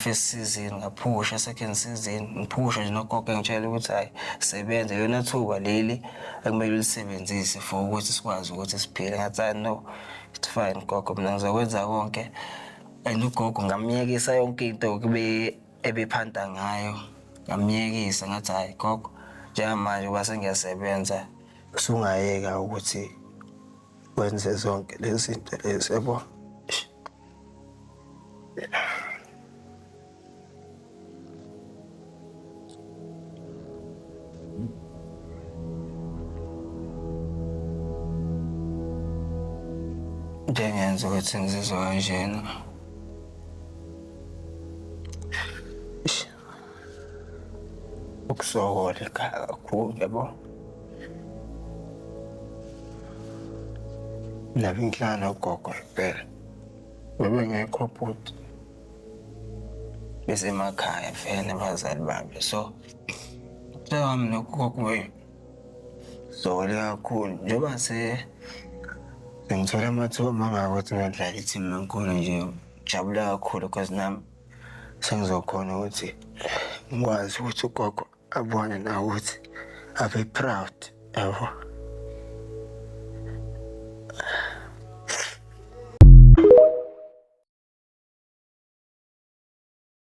First season ngaphusha, second season ngiphusha nje nogogo engitshela ukuthi hhayi, sebenza, yona thuba leli ekumele ulisebenzise for ukuthi sikwazi ukuthi siphile. Ngathi hhayi, no, it's fine gogo, mina ngizokwenza konke. And ugogo ngamyekisa yonke into kube ebephanta ngayo, ngamyekisa ngathi hhayi gogo, njengamanje uba sengiyasebenza usungayeka ukuthi wenze zonke lezi zinto lezi, yabo. Into engenza ukuthi ngizizwe kanjena, eish, ukusokola ekhaya kakhulu, yabo. Nabe ngihlala nogogo kuphela. Bebengekho bhuti, besemakhaya vele abazali bami, so wami nogogo sokole kakhulu njengoba sengithola amathuba mangaka ukuthi ngadlala i-team enkulu nje, ngijabula kakhulu because nami sengizokhona ukuthi ngikwazi ukuthi ugogo abone nawe ukuthi abe proud, yabo.